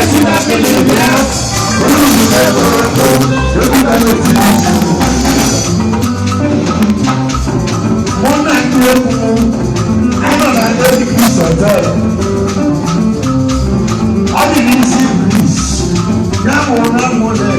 Si na mmiri bịa, olùdíje kọ̀ọ̀tọ̀, egwu ka na-eti. Mụ na ndị egwu m, anọ na Daily Peace Hotel. Ọ dị n'isi Greece, ya bụ na mụ na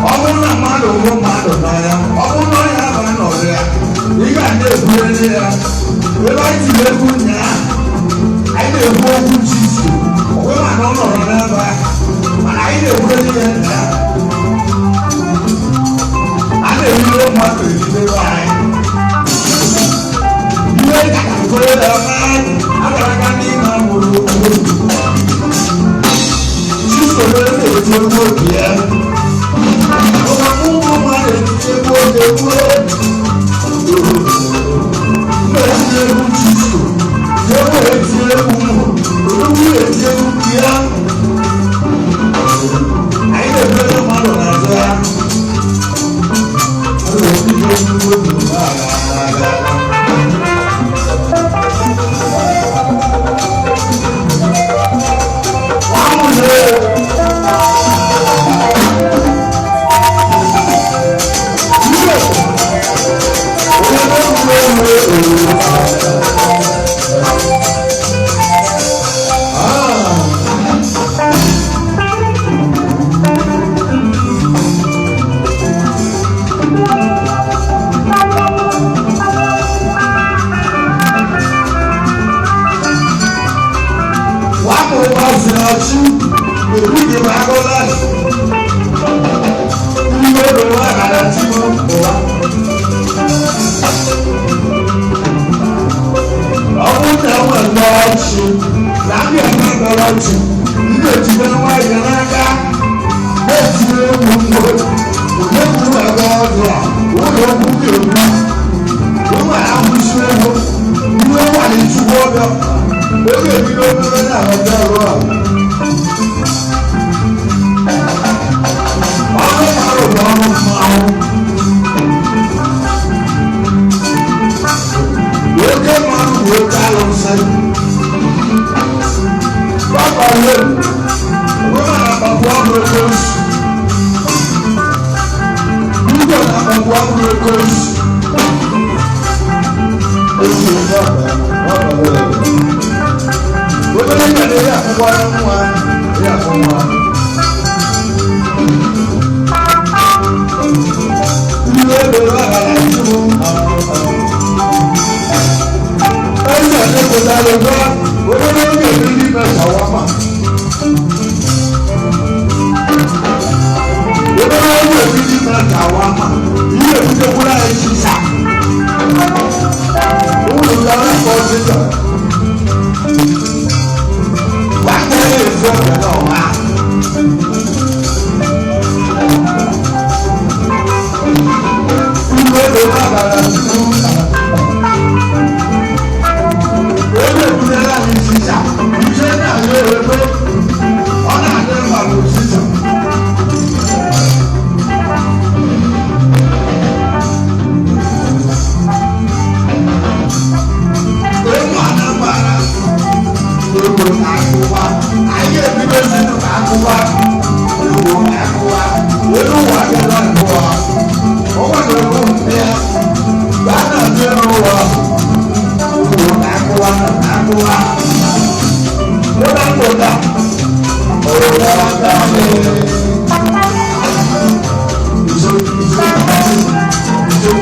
Ọ bụrụ na mmadụ hụ mmadụ n'anya, ọ bụrụ na ọnya aba nọrọ ya, ị ga na-ebuere ya. Ebe anyị tiri egwu ụnyaahụ, anyị na-ekwu okwu Chiso, ọkwe ma na ọ nọrọ n'ebe ahụ, mana anyị na-ebuere ya nna ya. A na-erire mmadụ erire anyị. Ihe kakakọrọ ya agara aga n'ime amụrụ Chiso na-eti egwu obi ya. Ụmụ mmadụ etiti egwu oge gboo. Mma-eti egwu Chiso, egwu eti egwu mụ, odogwu eti egwu ya. Anyị na-ebere mmadụ n'azụ ya. Ọ na-ebido egwu obi na-aga. Akụwa ewu akụwa elu ụwa gara akụwa ọ nwere ndị ya ka a na-abịa n'ụwa ewu akụwa akụwa ụda ụda ụda ụda. Izo izo izo izo.